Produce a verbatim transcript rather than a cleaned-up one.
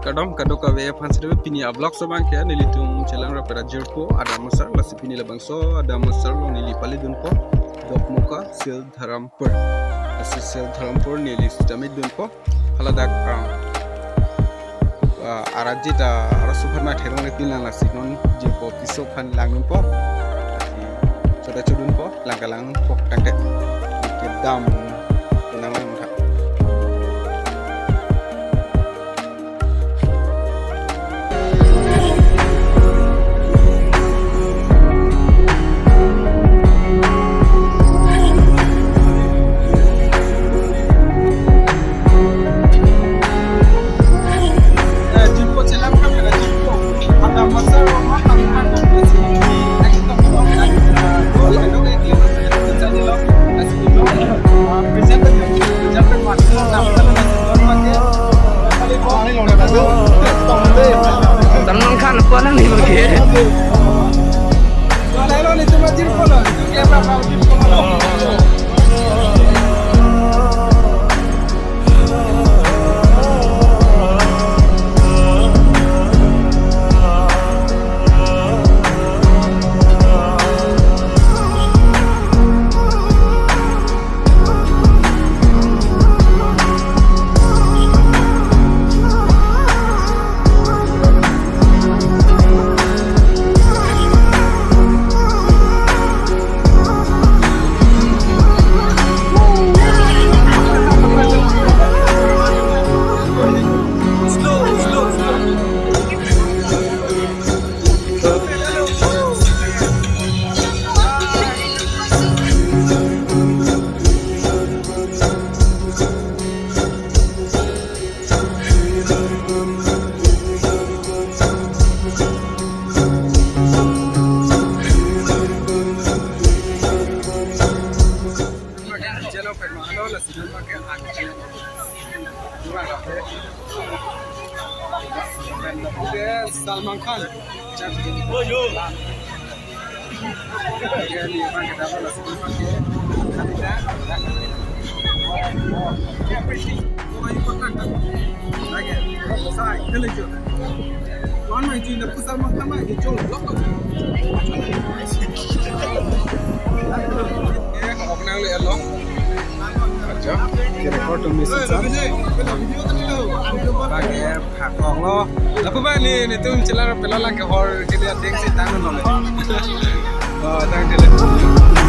Kardom kadokave aphan sitame pini a-vlog so abang ke nelitum chelang rap ra jirpo Adam Asar, lasi pini labangso Adam Asar along neli pale dunpo Dokmoka, Sildharampur. Lasi Sildharampur neli sitame dunpo. Haladak, ah, ah, arajit, ah, arasuphan ma therong le pinlang, lasi non jirpo piso aphan lang dunpo. Lasi chota chodunpo, lang kalang pok tangte. Kedam nang lang tha. Salman Khan po nang ni bagi. Salman Khan. Acha, ke record to miss sa. Bagi phakong lo. Lapu ba ni, nelitum chelang rap ra lang ke hor ke dia deng si tang non le. Oh, tang dele.